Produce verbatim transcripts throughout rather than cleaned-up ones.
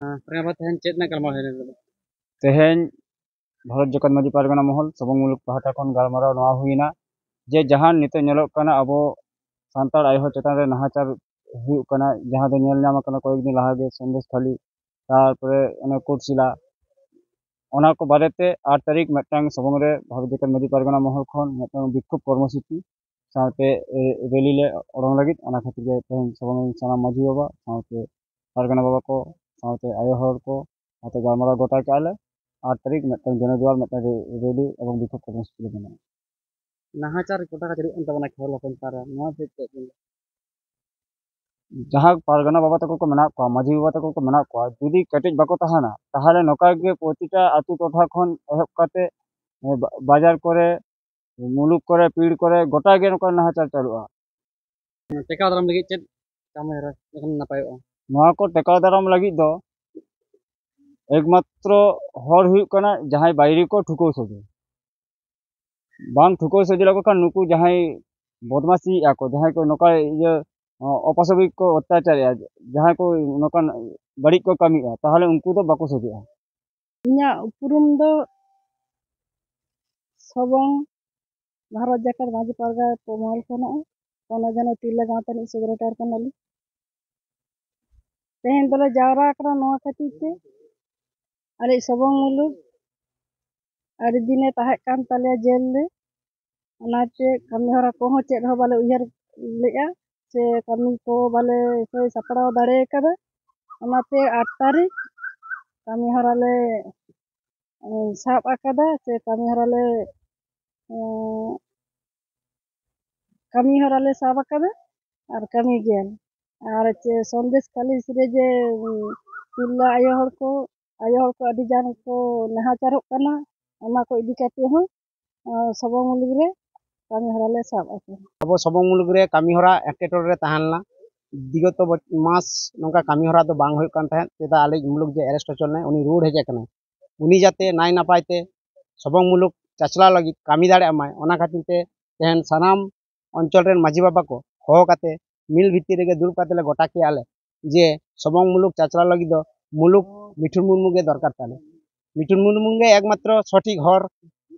ᱦᱮᱸ, ᱯᱨᱮᱢ ᱵᱟᱵᱟ, ᱛᱮᱦᱮᱧ ᱪᱮᱫ ᱨᱮᱱᱟᱜ ᱜᱟᱞᱢᱟᱨᱟᱣ ᱦᱩᱭ ᱞᱮᱱᱟ? ᱛᱮᱦᱮᱧ ᱵᱷᱟᱨᱚᱛ ᱡᱟᱠᱟᱛ ᱢᱟᱹᱡᱷᱤ ᱯᱟᱨᱜᱟᱱᱟ ᱢᱚᱦᱚᱞ ᱥᱚᱵᱚᱝ ᱢᱩᱞᱩᱠ ᱯᱟᱦᱴᱟ ᱠᱷᱚᱱ ᱜᱟᱞᱢᱟᱨᱟᱣ ᱱᱚᱣᱟ ᱦᱩᱭᱱᱟ ᱡᱮ ᱡᱟᱦᱟᱸ ᱱᱤᱛᱚᱜ ᱧᱮᱞᱚᱜ ᱠᱟᱱᱟ ᱟᱵᱚ ᱥᱟᱱᱛᱟᱲ ᱟᱭᱳ ᱦᱚᱲ ᱪᱮᱛᱟᱱ ᱨᱮ ᱱᱟᱦᱟᱪᱟᱨ ᱦᱩᱭᱩᱜ ᱠᱟᱱᱟ, ᱡᱟᱦᱟᱸ ᱫᱚ ᱧᱮᱞ ᱧᱟᱢ ᱟᱠᱟᱱᱟ ᱠᱚᱭᱮᱠ ᱫᱤᱱ ᱞᱟᱦᱟ ᱜᱮ ᱥᱚᱱᱫᱮᱥ ᱠᱷᱟᱹᱞᱤ, ᱛᱟᱨᱯᱚᱨᱮ ᱚᱱᱮ ᱠᱳᱴᱥᱤᱞᱟ, ᱚᱱᱟ ᱠᱚ ᱵᱟᱨᱮᱛᱮ ᱟᱴ ᱛᱟᱹᱨᱤᱠᱷ ᱢᱤᱫᱴᱟᱝ ᱥᱚᱵᱚᱝ ᱨᱮ ᱵᱷᱟᱨᱚᱛ ᱡᱟᱠᱟᱛ ᱢᱟᱹᱡᱷᱤ ᱯᱟᱨᱜᱟᱱᱟ ᱢᱚᱦᱚᱞ ᱠᱷᱚᱱ ᱢᱤᱫᱴᱟᱝ ᱵᱤᱠᱠᱷᱳᱵ ᱠᱚᱨᱢᱚᱥᱩᱪᱤ ᱥᱟᱶᱛᱮ, ᱮ, ᱨᱮᱞᱤ ᱞᱮ ᱚᱰᱚᱝ ᱞᱟᱹᱜᱤᱫ᱾ ᱚᱱᱟ ᱠᱷᱟᱹᱛᱤᱨ ᱜᱮ ᱛᱮᱦᱮᱧ ᱥᱚᱵᱚᱝ ᱨᱮᱱ ᱥᱟᱱᱟᱢ ᱢᱟᱹᱡᱷᱤ ᱵᱟᱵᱟ ᱥᱟᱶᱛᱮ ᱯᱟᱨᱜᱟᱱᱟ ᱵᱟᱵᱟ ᱠᱚ ᱥᱟᱶᱛᱮ ᱟᱭᱳ ᱦᱚᱲ ᱠᱚ ᱥᱟᱶᱛᱮ ᱜᱟᱞᱢᱟᱨᱟᱣ ᱜᱚᱴᱟ ᱠᱮᱜᱼᱟ ᱞᱮ᱾ ᱟᱴ ᱛᱟᱹᱨᱤᱠᱷ ᱢᱤᱫᱴᱟᱝ ᱡᱚᱱᱚᱡᱚᱣᱟᱞ ᱢᱤᱫᱴᱟᱝ ᱨᱮ-, ᱨᱮᱞᱤ ᱮᱵᱚᱝ ᱵᱤᱠᱠᱷᱳᱵ ᱠᱚᱨᱢᱚᱥᱩᱪᱤ ᱞᱮ ᱢᱮᱱᱟᱜᱼᱟ᱾ ᱱᱟᱦᱟᱪᱟᱨ ᱜᱚᱴᱟ ᱠᱚ ᱪᱟᱹᱞᱩᱜ ᱠᱟᱱ ᱛᱟᱵᱚᱱᱟ ᱠᱷᱮᱨᱣᱟᱞ ᱦᱚᱯᱚᱱ ᱪᱮᱛᱟᱱ ᱨᱮ, ᱱᱚᱣᱟ ᱛᱮ ᱪᱮᱫ ᱵᱤᱱ ᱞᱟᱹᱭᱟ? ᱡᱟᱦᱟᱸ ᱯᱟᱨᱜᱟᱱᱟ ᱵᱟᱵᱟ ᱛᱟᱠᱚ ᱠᱚ ᱢᱮᱱᱟᱜ ᱠᱚᱣᱟ, ᱢᱟᱹᱡᱷᱤ ᱵᱟᱵᱟ ᱛᱟᱠᱚ ᱠᱚ ᱢᱮᱱᱟᱜ ᱠᱚᱣᱟ, ᱡᱩᱫᱤ ᱠᱮᱴᱮᱡ ᱵᱟᱠᱚ ᱛᱟᱦᱮᱱᱟ, ᱛᱟᱦᱚᱞᱮ ᱱᱚᱝᱠᱟ ᱜᱮ ᱯᱨᱚᱛᱤᱴᱟ ᱟᱹᱛᱩ ᱴᱚᱴᱷᱟ ᱠᱷᱚᱱ ᱮᱦᱚᱵ ᱠᱟᱛᱮ, ᱮ, ᱵᱟ-, ᱵᱟᱡᱟᱨ ᱠᱚᱨᱮ, ᱢᱩᱞᱩᱠ ᱠᱚᱨᱮ, ᱯᱤᱲ ᱠᱚᱨᱮ, ᱜᱚᱴᱟ ᱜᱮ ᱱᱚᱝᱠᱟ ᱱᱟᱦᱟᱪᱟᱨ ᱪᱟᱹᱞᱩᱜᱼᱟ᱾ ᱴᱮᱠᱟᱣ ᱫᱟᱨᱟᱢ ᱞᱟᱹᱜᱤᱫ ᱪᱮᱫ ᱠᱟᱹᱢᱤ ᱦᱚᱨᱟ ᱞᱮᱠᱷᱟᱱ ᱱᱟᱯᱟᱭᱚᱜᱼᱟ? ᱱᱚᱣᱟ ᱠᱚ ᱴᱮᱠᱟᱣ ᱫᱟᱨᱟᱢ ᱞᱟᱹᱜᱤᱫ ᱫᱚ ᱮᱠᱢᱟᱛᱨᱚ ᱦᱚᱨ ᱦᱩᱭᱩᱜ ᱠᱟᱱᱟ ᱡᱟᱦᱟᱸᱭ ᱵᱟᱭᱨᱤ ᱠᱚ ᱴᱷᱩᱠᱟᱹᱣ ᱥᱚᱡᱷᱮ᱾ ᱵᱟᱝ ᱴᱷᱩᱠᱟᱹᱣ ᱥᱚᱡᱷᱮ ᱞᱮᱠᱚ ᱠᱷᱟᱱ ᱱᱩᱠᱩ ᱡᱟᱦᱟᱸᱭ ᱵᱚᱫᱢᱟᱥᱤᱭᱮᱫᱼᱟ ᱠᱚ, ᱡᱟᱦᱟᱸᱭ ᱠᱚ ᱱᱚᱝᱠᱟ ᱤᱭᱟᱹ, ᱚ-, ᱚᱯᱟᱥᱚᱵᱤᱠ ᱠᱚ ᱚᱛᱛᱟᱪᱟᱨᱮᱫᱼᱟ, ᱡᱟᱦᱟᱸᱭ ᱠᱚ ᱱᱚᱝᱠᱟᱱ ᱵᱟᱹᱲᱤᱡ ᱠᱚ ᱠᱟᱹᱢᱤᱭᱮᱫᱼᱟ, ᱛᱟᱦᱚᱞᱮ ᱩᱱᱠᱩ ᱫᱚ ᱵᱟᱠᱚ ᱥᱚᱡᱷᱮᱜᱼᱟ᱾ ᱤᱧᱟᱹᱜ ᱩᱯᱨᱩᱢ ᱫᱚ ᱥᱚᱵᱚᱝ, ᱵᱷᱟᱨᱚᱛ ᱡᱟᱠᱟᱛ ᱢᱟᱹᱡᱷᱤ ᱯᱟᱨᱜᱟᱱᱟ ᱢᱚᱦᱚᱞ ᱠᱷᱚᱱᱟᱜ ᱠᱚᱱᱚ ᱡᱚᱱᱚ ᱛᱤᱨᱞᱟᱹ ᱜᱟᱶᱛᱟ ᱨᱤᱱᱤᱡ ᱥᱮᱠᱨᱮᱴᱟᱨ ᱠᱟᱱᱟᱞᱤᱧ᱾ ᱛᱮᱦᱮᱧ ᱫᱚᱞᱮ ᱡᱟᱣᱨᱟ ᱟᱠᱟᱱᱟ ᱱᱚᱣᱟ ᱠᱷᱟᱹᱛᱤᱨ ᱛᱮ, ᱟᱞᱮ ᱥᱚᱵᱚᱝ ᱢᱩᱞᱩᱠ ᱟᱹᱰᱤ ᱫᱤᱱᱮ ᱛᱟᱦᱮᱸ ᱠᱟᱱ ᱛᱟᱞᱮᱭᱟ ᱡᱮᱞ ᱨᱮ, ᱚᱱᱟᱛᱮ ᱠᱟᱹᱢᱤ ᱦᱚᱨᱟ ᱠᱚᱦᱚᱸ ᱪᱮᱫ ᱦᱚᱸ ᱵᱟᱞᱮ ᱩᱭᱦᱟᱹᱨ ᱞᱮᱫᱼᱟ, ᱥᱮ ᱠᱟᱹᱢᱤ ᱠᱚ ᱵᱟᱞᱮ ᱥᱟᱹᱛ ᱥᱟᱯᱲᱟᱣ ᱫᱟᱲᱮ ᱟᱠᱟᱫᱟ᱾ ᱚᱱᱟᱛᱮ ᱟᱴ ᱛᱟᱹᱨᱤᱠᱷ ᱠᱟᱹᱢᱤ ᱦᱚᱨᱟ ᱞᱮ, ᱮ, ᱥᱟᱵ ᱟᱠᱟᱫᱟ, ᱥᱮ ᱠᱟᱹᱢᱤ ᱦᱚᱨᱟ ᱞᱮ, ᱮ, ᱠᱟᱹᱢᱤ ᱦᱚᱨᱟ ᱞᱮ ᱥᱟᱵ ᱟᱠᱟᱫᱟ ᱟᱨ ᱠᱟᱹᱢᱤ ᱜᱮᱭᱟᱞᱮ᱾ ᱟᱨ ᱪᱮ ᱥᱚᱱᱫᱮᱥ ᱠᱷᱟᱹᱞᱤ ᱨᱮ ᱡᱮ, ᱩᱸ, ᱛᱤᱨᱞᱟᱹ ᱟᱭᱳ ᱦᱚᱲ ᱠᱚ, ᱟᱭᱳ ᱦᱚᱲ ᱠᱚ ᱟᱹᱰᱤ ᱜᱟᱱ ᱠᱚ ᱱᱟᱦᱟᱪᱟᱨᱚᱜ ᱠᱟᱱᱟ, ᱚᱱᱟ ᱠᱚ ᱤᱫᱤ ᱠᱟᱛᱮ ᱦᱚᱸ, ᱟᱸ, ᱥᱚᱵᱚᱝ ᱢᱩᱞᱩᱠ ᱨᱮ ᱠᱟᱹᱢᱤ ᱦᱚᱨᱟ ᱞᱮ ᱥᱟᱵ ᱟᱠᱟᱫᱟ᱾ ᱟᱵᱚ ᱥᱚᱵᱚᱝ ᱢᱩᱞᱩᱠ ᱨᱮ ᱠᱟᱹᱢᱤ ᱦᱚᱨᱟ ᱮᱴᱠᱮᱴᱚᱬᱮ ᱨᱮ ᱛᱟᱦᱮᱸ ᱞᱮᱱᱟ᱾ ᱵᱤᱜᱚᱛᱚ ᱵᱚᱪ-, ᱢᱟᱥ ᱱᱚᱝᱠᱟ ᱠᱟᱹᱢᱤ ᱦᱚᱨᱟ ᱫᱚ ᱵᱟᱝ ᱦᱩᱭᱩᱜ ᱠᱟᱱ ᱛᱟᱦᱮᱸᱫ, ᱪᱮᱫᱟᱜ ᱟᱞᱮᱭᱤᱡ ᱢᱩᱞᱩᱠ ᱡᱮ ᱮᱨᱮᱥᱴ ᱦᱚᱪᱚ ᱞᱮᱱᱟᱭ, ᱩᱱᱤ ᱨᱩᱣᱟᱹᱲ ᱦᱮᱡ ᱟᱠᱟᱱᱟᱭ᱾ ᱩᱱᱤ ᱡᱟᱛᱮ ᱱᱟᱭ ᱱᱟᱯᱟᱭ ᱛᱮ ᱥᱚᱵᱚᱝ ᱢᱩᱞᱩᱠ ᱪᱟᱪᱞᱟᱣ ᱞᱟᱹᱜᱤᱫ ᱠᱟᱹᱢᱤ ᱫᱟᱲᱮᱭᱟᱜ ᱢᱟᱭ, ᱚᱱᱟ ᱠᱷᱟᱹᱛᱤᱨ ᱛᱮ ᱛᱮᱦᱮᱧ ᱥᱟᱱᱟᱢ ᱚᱧᱪᱚᱞ ᱨᱮᱱ ᱢᱟᱹᱡᱷᱤ ᱵᱟᱵᱟ ᱠᱚ ᱦᱚᱦᱚ ᱠᱟᱛᱮ ᱢᱤᱞ ᱵᱷᱤᱛᱤᱨ ᱨᱮᱜᱮ ᱫᱩᱲᱩᱵ ᱠᱟᱛᱮ ᱞᱮ ᱜᱚᱴᱟ ᱠᱮᱜᱼᱟ ᱞᱮ ᱡᱮ ᱥᱚᱵᱚᱝ ᱢᱩᱞᱩᱠ ᱪᱟᱪᱞᱟᱣ ᱞᱟᱹᱜᱤᱫ ᱫᱚ ᱢᱩᱞᱩᱠ ᱢᱤᱴᱷᱩᱱ ᱢᱩᱨᱢᱩ ᱜᱮ ᱫᱚᱨᱠᱟᱨ ᱛᱟᱞᱮ᱾ ᱢᱤᱴᱷᱩᱱ ᱢᱩᱨᱢᱩ ᱜᱮ ᱮᱠᱢᱟᱛᱨᱚ ᱥᱚᱴᱷᱤᱠ ᱦᱚᱨ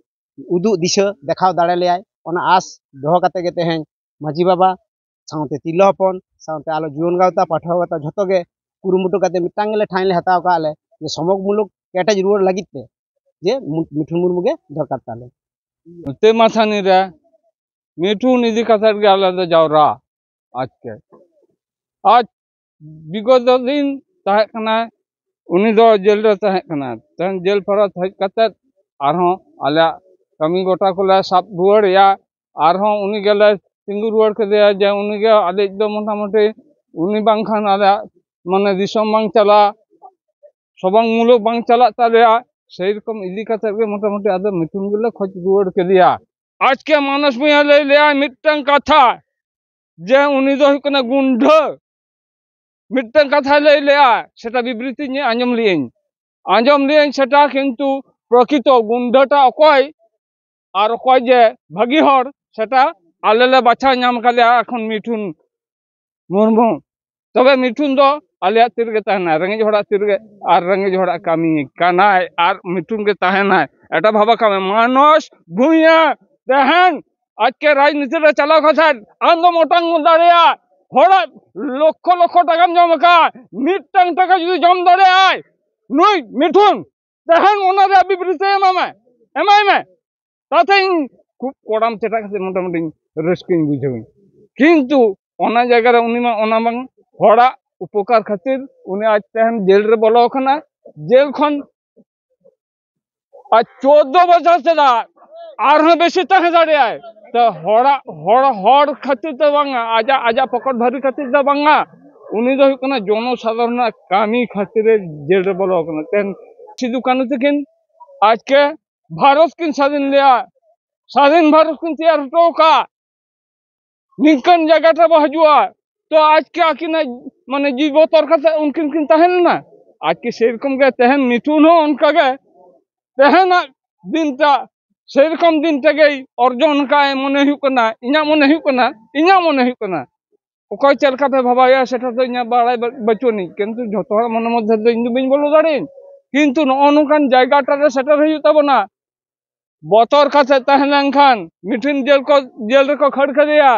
ᱩᱫᱩᱜ ᱫᱤᱥᱟᱹ ᱫᱮᱠᱷᱟᱣ ᱫᱟᱲᱮ ᱞᱮᱭᱟᱭ, ᱚᱱᱟ ᱟᱥ ᱫᱚᱦᱚ ᱠᱟᱛᱮ ᱜᱮ ᱛᱮᱦᱮᱧ ᱢᱟᱹᱡᱷᱤ ᱵᱟᱵᱟ ᱥᱟᱶᱛᱮ ᱛᱤᱨᱞᱟᱹ ᱦᱚᱯᱚᱱ ᱥᱟᱶᱛᱮ ᱟᱞᱚ ᱡᱩᱣᱟᱹᱱ ᱜᱟᱶᱛᱟ, ᱯᱟᱹᱴᱷᱩᱣᱟᱹ ᱜᱟᱶᱛᱟ ᱡᱷᱚᱛᱚ ᱜᱮ ᱠᱩᱨᱩᱢᱩᱴᱩ ᱠᱟᱛᱮ ᱢᱤᱫᱴᱟᱝ ᱜᱮᱞᱮ ᱴᱷᱟᱸᱭ ᱞᱮ ᱦᱟᱛᱟᱣ ᱠᱟᱜᱼᱟ ᱞᱮ ᱡᱮ ᱥᱚᱢᱚᱠ ᱢᱩᱞᱩᱠ ᱠᱮᱴᱮᱡ ᱨᱩᱣᱟᱹᱲ ᱞᱟᱹᱜᱤᱫ ᱛᱮ ᱡᱮ ᱢᱩ-, ᱢᱤᱴᱷᱩᱱ ᱢᱩᱨᱢᱩ ᱜᱮ ᱫᱚᱨᱠᱟᱨ ᱛᱟᱞᱮ᱾ ᱛᱮ ᱢᱟᱥᱟᱱᱤ ᱨᱮ ᱢᱤᱴᱷᱩᱱ ᱤᱫᱤ ᱠᱟᱛᱮ ᱜᱮ ᱟᱞᱮ ᱫᱚ ᱡᱟᱣᱨᱟ᱾ ᱟᱡᱠᱮ ᱟᱡ ᱵᱤᱜᱚᱛ ᱫᱤᱱ ᱛᱟᱦᱮᱸ ᱠᱟᱱᱟᱭ, ᱩᱱᱤ ᱫᱚ ᱡᱮᱞ ᱨᱮ ᱛᱟᱦᱮᱸ ᱠᱟᱱᱟᱭ᱾ ᱛᱮᱦᱮᱧ ᱡᱮᱞ ᱯᱷᱮᱨᱚᱛ ᱦᱮᱡ ᱠᱟᱛᱮ ᱟᱨᱦᱚᱸ ᱟᱞᱮᱭᱟᱜ ᱠᱟᱹᱢᱤ ᱜᱚᱴᱟ ᱠᱚᱞᱮ ᱥᱟᱵ ᱨᱩᱣᱟᱹᱲᱮᱭᱟ᱾ ᱟᱨᱦᱚᱸ ᱩᱱᱤ ᱜᱮᱞᱮ ᱛᱤᱸᱜᱩ ᱨᱩᱣᱟᱹᱲ ᱠᱮᱫᱮᱭᱟ ᱡᱮ ᱩᱱᱤ ᱜᱮ ᱟᱞᱮᱭᱤᱡ ᱫᱚ ᱢᱚᱴᱟᱢᱩᱴᱤ ᱩᱱᱤ ᱵᱟᱝᱠᱷᱟᱱ ᱟᱞᱮᱭᱟᱜ ᱢᱟᱱᱮ ᱫᱤᱥᱚᱢ ᱵᱟᱝ ᱪᱟᱞᱟᱜᱼᱟ, ᱥᱚᱵᱟᱝ ᱢᱩᱞᱩᱠ ᱵᱟᱝ ᱪᱟᱞᱟᱜ ᱛᱟᱞᱮᱭᱟ᱾ ᱥᱮᱭ ᱨᱚᱠᱚᱢ ᱤᱫᱤ ᱠᱟᱛᱮ ᱜᱮ ᱢᱚᱴᱟᱢᱩᱴᱤ ᱟᱫᱚ ᱢᱤᱴᱷᱩᱱ ᱜᱮᱞᱮ ᱠᱷᱚᱡᱽ ᱨᱩᱣᱟᱹᱲ ᱠᱮᱫᱮᱭᱟ᱾ ᱟᱡᱠᱮ ᱢᱟᱱᱚᱥ ᱵᱷᱩᱭᱟ ᱞᱟᱹᱭ ᱞᱮᱜᱼᱟ ᱢᱤᱫᱴᱟᱝ ᱠᱟᱛᱷᱟ ᱡᱮ ᱩᱱᱤ ᱫᱚ ᱦᱩᱭᱩᱜ ᱠᱟᱱᱟ ᱜᱩᱱᱰᱷᱟᱹ, ᱢᱤᱫᱴᱟᱝ ᱠᱟᱛᱷᱟᱭ ᱞᱟᱹᱭ ᱞᱮᱜᱼᱟ, ᱥᱮᱴᱟ ᱵᱤᱵᱨᱤᱛᱤᱧ ᱟᱸᱡᱚᱢ ᱞᱮᱜᱼᱟᱹᱧ, ᱟᱸᱡᱚᱢ ᱞᱮᱜᱼᱟᱹᱧ ᱥᱮᱴᱟ, ᱠᱤᱱᱛᱩ ᱯᱨᱚᱠᱤᱛᱚ ᱜᱩᱱᱰᱷᱟᱹᱴᱟ ᱚᱠᱚᱭ ᱟᱨ ᱚᱠᱚᱭ ᱡᱮ ᱵᱷᱟᱹᱜᱤ ᱦᱚᱲ, ᱥᱮᱴᱟ ᱟᱞᱮ ᱞᱮ ᱵᱟᱪᱷᱟᱣ ᱧᱟᱢ ᱠᱟᱫᱮᱭᱟ ᱮᱠᱷᱚᱱ ᱢᱤᱴᱷᱩᱱ ᱢᱩᱨᱢᱩ᱾ ᱛᱚᱵᱮ ᱢᱤᱴᱷᱩᱱ ᱫᱚ ᱟᱞᱮᱭᱟᱜ ᱛᱤ ᱨᱮᱜᱮ ᱛᱟᱦᱮᱱᱟᱭ, ᱨᱮᱸᱜᱮᱡ ᱦᱚᱲᱟᱜ ᱛᱤ ᱨᱮᱜᱮ, ᱟᱨ ᱨᱮᱸᱜᱮᱡ ᱦᱚᱲᱟᱜ ᱠᱟᱹᱢᱤ ᱠᱟᱱᱟᱭ, ᱟᱨ ᱢᱤᱴᱷᱩᱱ ᱜᱮ ᱛᱟᱦᱮᱱᱟᱭ᱾ ᱮᱴᱟᱜ ᱵᱷᱟᱵᱟ ᱠᱟᱹᱢᱤ ᱢᱟᱱᱚᱥ ᱵᱷᱩᱭᱟ ᱛᱟᱦᱮᱱ ᱟᱡᱠᱮ ᱨᱟᱡᱽᱱᱤᱛᱤ ᱨᱮ ᱪᱟᱞᱟᱣ ᱠᱟᱛᱮ ᱟᱢ ᱫᱚᱢ ᱚᱴᱟᱝ ᱫᱟᱲᱮᱭᱟᱜᱼᱟ᱾ ᱦᱚᱲᱟᱜ ᱞᱚᱠᱷᱚ ᱞᱚᱠᱷᱚ ᱴᱟᱠᱟᱢ ᱡᱚᱢ ᱟᱠᱟᱫ, ᱢᱤᱫᱴᱟᱝ ᱴᱟᱠᱟ ᱡᱩᱫᱤ ᱡᱚᱢ ᱫᱟᱲᱮᱭᱟᱜᱼᱟᱭ ᱱᱩᱭ ᱢᱤᱴᱷᱩᱱ, ᱛᱮᱦᱮᱧ ᱚᱱᱟ ᱨᱮᱭᱟᱜ ᱵᱤᱵᱨᱤᱛᱤ ᱮᱢᱟᱢᱟᱭ, ᱮᱢᱟᱭ ᱢᱮ᱾ ᱛᱟᱛᱮ ᱤᱧ ᱠᱷᱩᱵ ᱠᱚᱲᱟᱢ ᱪᱮᱴᱟ ᱠᱟᱛᱮ ᱢᱚᱴᱟᱢᱩᱴᱤ ᱨᱟᱹᱥᱠᱟᱹᱧ ᱵᱩᱡᱷᱟᱹᱣᱟᱹᱧ᱾ ᱠᱤᱱᱛᱩ ᱚᱱᱟ ᱡᱟᱭᱜᱟ ᱨᱮ ᱩᱱᱤ ᱢᱟ ᱚᱱᱟ ᱵᱟᱝ, ᱦᱚᱲᱟᱜ ᱩᱯᱚᱠᱟᱨ ᱠᱷᱟᱹᱛᱤᱨ ᱩᱱᱤ ᱟᱡ ᱛᱮᱦᱮᱧ ᱡᱮᱞ ᱨᱮ ᱵᱚᱞᱚ ᱟᱠᱟᱱᱟ᱾ ᱡᱮᱞ ᱠᱷᱚᱱ ᱟᱨ ᱪᱳᱫᱽᱫᱳ ᱵᱚᱪᱷᱚᱨ ᱪᱮᱫᱟᱜ ᱟᱨᱦᱚᱸ ᱵᱮᱥᱤ ᱛᱟᱦᱮᱸ ᱫᱟᱲᱮᱭᱟᱜᱼᱟᱭ᱾ ᱛᱚ ᱦᱚᱲᱟᱜ, ᱦᱚᱲ, ᱦᱚᱲ ᱠᱷᱟᱹᱛᱤᱨ ᱫᱚ ᱵᱟᱝᱟ, ᱟᱡᱟᱜ, ᱟᱡᱟᱜ ᱯᱚᱠᱚᱴ ᱵᱷᱟᱹᱨᱤ ᱠᱷᱟᱹᱛᱤᱨ ᱫᱚ ᱵᱟᱝᱟ, ᱩᱱᱤ ᱫᱚ ᱦᱩᱭᱩᱜ ᱠᱟᱱᱟ ᱡᱚᱱᱚᱥᱟᱫᱷᱟᱨᱚᱱᱟᱜ ᱠᱟᱹᱢᱤ ᱠᱷᱟᱹᱛᱤᱨ ᱡᱮᱞ ᱨᱮ ᱵᱚᱞᱚ ᱟᱠᱟᱱᱟ᱾ ᱛᱮᱦᱮᱧ ᱥᱤᱫᱩ ᱠᱟᱹᱱᱦᱩ ᱛᱟᱹᱠᱤᱱ ᱟᱡᱠᱮ ᱵᱷᱟᱨᱚᱛ ᱠᱤᱱ ᱥᱟᱫᱷᱤᱱ ᱞᱮᱭᱟ, ᱥᱟᱫᱷᱤᱱ ᱵᱷᱟᱨᱚᱛ ᱠᱤᱱ ᱛᱮᱭᱟᱨ ᱦᱚᱴᱚ ᱟᱠᱟᱫ᱾ ᱱᱤᱝᱠᱟᱹᱱ ᱡᱟᱭᱜᱟ ᱴᱷᱮᱱ ᱵᱚ ᱦᱤᱡᱩᱜᱼᱟ, ᱛᱚ ᱟᱡᱠᱮ ᱟᱹᱠᱤᱱᱟᱜ ᱢᱟᱱᱮ ᱡᱤᱣᱤ ᱵᱚᱛᱚᱨ ᱠᱟᱛᱮ ᱩᱱᱠᱤᱱ ᱠᱤᱱ ᱛᱟᱦᱮᱸ ᱞᱮᱱᱟ᱾ ᱟᱡᱠᱮ ᱥᱮᱨᱚᱠᱚᱢ ᱜᱮ ᱛᱮᱦᱮᱧ ᱢᱤᱴᱷᱩᱱ ᱦᱚᱸ ᱚᱱᱠᱟ ᱜᱮ ᱛᱮᱦᱮᱧᱟᱜ ᱫᱤᱱᱴᱟ ᱥᱮᱨᱚᱠᱚᱢ ᱫᱤᱱ ᱛᱮᱜᱮᱭ ᱚᱨᱡᱚᱱ ᱟᱠᱟᱫ ᱢᱚᱱᱮ ᱦᱩᱭᱩᱜ ᱠᱟᱱᱟ, ᱤᱧᱟᱹᱜ ᱢᱚᱱᱮ ᱦᱩᱭᱩᱜ ᱠᱟᱱᱟ, ᱤᱧᱟᱹᱜ ᱢᱚᱱᱮ ᱦᱩᱭᱩᱜ ᱠᱟᱱᱟ᱾ ᱚᱠᱚᱭ ᱪᱮᱫ ᱞᱮᱠᱟ ᱯᱮ ᱵᱷᱟᱵᱟᱭᱟ, ᱥᱮᱴᱟ ᱫᱚ ᱤᱧᱟᱹᱜ ᱵᱟᱲᱟᱭ ᱵᱟ- ᱵᱟᱹᱪᱩᱜ ᱟᱹᱱᱤᱡ, ᱠᱤᱱᱛᱩ ᱡᱷᱚᱛᱚ ᱦᱚᱲ ᱢᱚᱱᱮ ᱢᱚᱫᱽᱫᱷᱮ ᱫᱚ ᱤᱧ ᱫᱚ ᱵᱟᱹᱧ ᱵᱚᱞᱚ ᱫᱟᱲᱮᱭᱟᱜᱼᱟᱹᱧ᱾ ᱠᱤᱱᱛᱩ ᱱᱚᱜᱼᱚ ᱱᱚᱝᱠᱟᱱ ᱡᱟᱭᱜᱟ ᱴᱟᱜ ᱨᱮ ᱥᱮᱴᱮᱨ ᱦᱩᱭᱩᱜ ᱛᱟᱵᱚᱱᱟ᱾ ᱵᱚᱛᱚᱨ ᱠᱟᱛᱮ ᱛᱟᱦᱮᱸ ᱞᱮᱱᱠᱷᱟᱱ ᱢᱤᱴᱷᱤᱱ ᱡᱮᱞ ᱠᱚ, ᱡᱮᱞ ᱨᱮᱠᱚ ᱠᱷᱟᱹᱲ ᱠᱮᱫᱮᱭᱟ,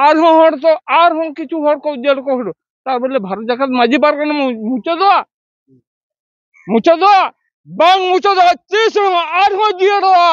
ᱟᱨᱦᱚᱸ ᱦᱚᱲ ᱛᱚ, ᱟᱨᱦᱚᱸ ᱠᱤᱪᱷᱩ ᱦᱚᱲ ᱠᱚ ᱡᱮᱞ ᱨᱮᱠᱚ ᱠᱷᱟᱹᱲ᱾ ᱛᱟᱨ ᱵᱚᱞᱮ ᱵᱷᱟᱨᱚᱛ ᱡᱟᱠᱟᱛ ᱢᱟᱹᱡᱷᱤ ᱯᱟᱨᱜᱟᱱᱟ ᱢᱩ- ᱢᱩᱪᱟᱹᱫᱚᱜᱼᱟ? ᱢᱩᱪᱟᱹᱫᱚᱜᱼᱟ? ᱵᱟᱝ ᱢᱩᱪᱟᱹᱫᱚᱜᱼᱟ, ᱛᱤᱥ ᱦᱚᱸ ᱟᱨᱦᱚᱸ ᱡᱤᱭᱟᱹᱲᱚᱜᱼᱟ᱾